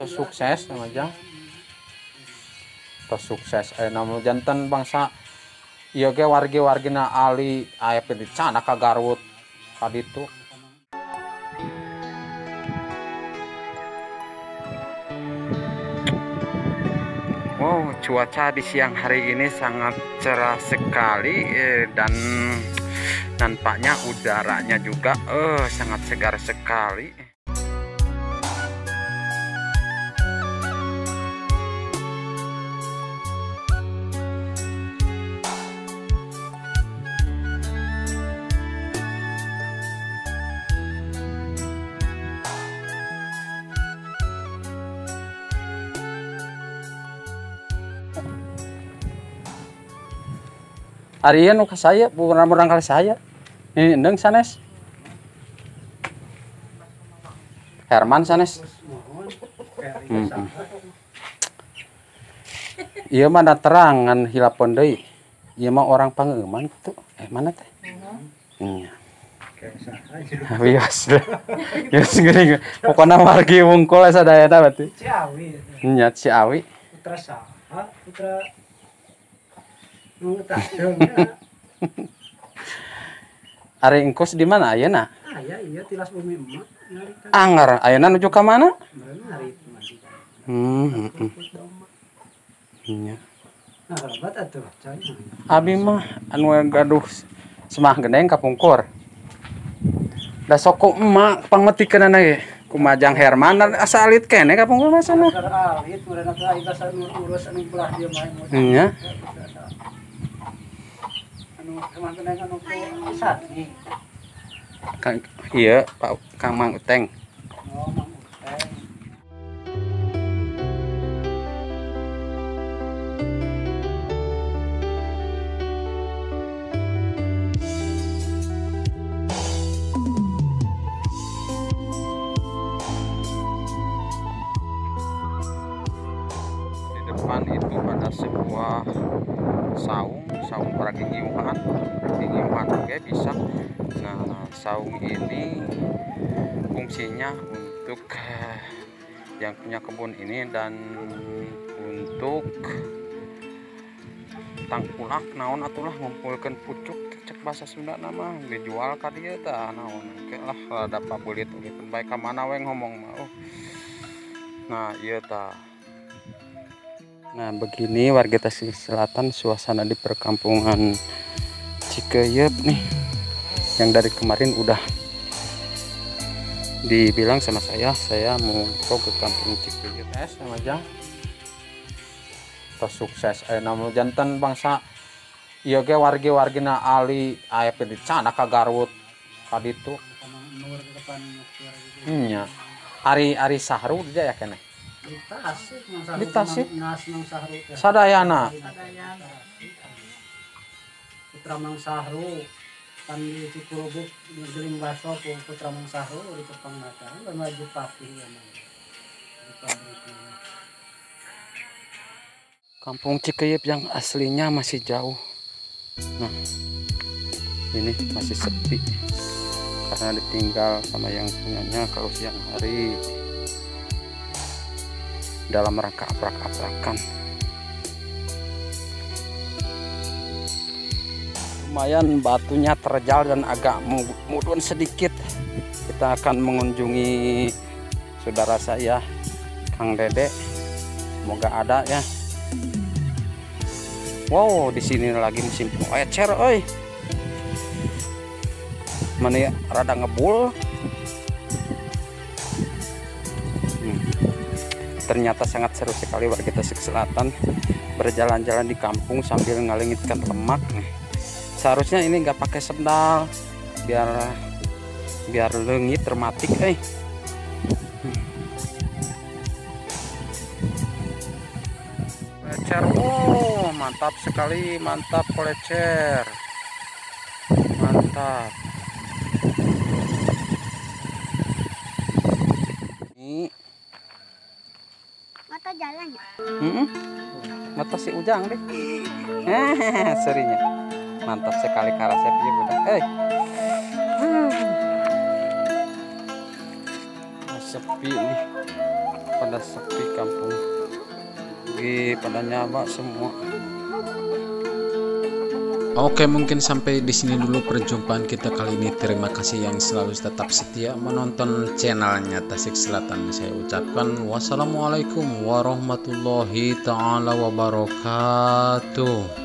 Sukses sama jang. Tos sukses namun janten bangsa ieu ge wargi-wargina ali aya dicana ka Garut ka ditu. Wow, cuaca di siang hari ini sangat cerah sekali dan nampaknya udaranya juga sangat segar sekali. Arian nu ka saya, murang kali saya. Ini endeng sanes. Herman sanes. Ieu mah da terangan hilapeun deui. Ieu mah orang Pangeuman kitu. Mana teh? Nya. Wios. Wios geuning. Pokona wargi wungkul sadayana berarti. Ciawi. Nya Ciawi. Putra saha? Putra Ari engkos di mana ayeuna? Aya iya tilas bumi emak. Anggar ayeuna nuju ka mana? Nya. Nah, kalabat atuh. Abi mah anu gaduh semah gendeng kapungkur. Da sok emak pangmetikeunana ge. Kumajang Herman asa alit keneh kapungkur mah sana. Alit meureun atuh ai basa urus anu belah dieu mah. Nya. Kang, iya Pak Kang Mang Uteng. Oh, Mang Uteng. Di depan itu ada sebuah saung, saung paragingiuhan, paragingiuhan oke bisa. Nah, saung ini fungsinya untuk yang punya kebun ini dan untuk tangkulak naon atulah ngumpulkeun pucuk cek bahasa Sunda nama dijual ka dieu tah naon oke lah rada pabelit oge bae ka mana we ngomong mah. Oh. Nah, ieu tah. Nah, begini warga Tasik Selatan suasana di perkampungan Cikeuyeup nih. Yang dari kemarin udah dibilang sama saya mau ke kampung Cikeuyeup. Sama jang. Tos sukses namun janten bangsa ieu ge wargi-wargina ali aya dicana ka Garut ka ditu. Nya. Ari Sahru dia ya keneh. Di Tasik, di Tasik. Sadayana. Putra Mang Sahru pan di Cikurubuk ngegeling baso ku Putra Mang Sahru di Jepang mata maju papi ya. Kampung Cikeuyeup yang aslinya masih jauh. Nah, ini masih sepi karena ditinggal sama yang punyanya kalau siang hari dalam rangka aprak-aprakan. Lumayan batunya terjal dan agak mudun sedikit. Kita akan mengunjungi saudara saya Kang Dede. Semoga ada ya. Wow, di sini lagi musim koecer euy. Mana ya rada ngebul. Ternyata sangat seru sekali warga Tasik Selatan berjalan-jalan di kampung sambil ngalengitkan lemak nih. Seharusnya ini nggak pakai sendal biar lengit rematik. Kolecer, oh mantap sekali, mantap kolecer, mantap. Ini mata jalan ya? Mata si Ujang deh. Serinya. Mantap sekali karasep ya budak. Sepi nih. Pada sepi kampung. Gi pada nyaba semua. Oke, mungkin sampai di sini dulu perjumpaan kita kali ini. Terima kasih yang selalu tetap setia menonton channelnya Tasik Selatan. Saya ucapkan wassalamualaikum warahmatullahi taala wabarakatuh.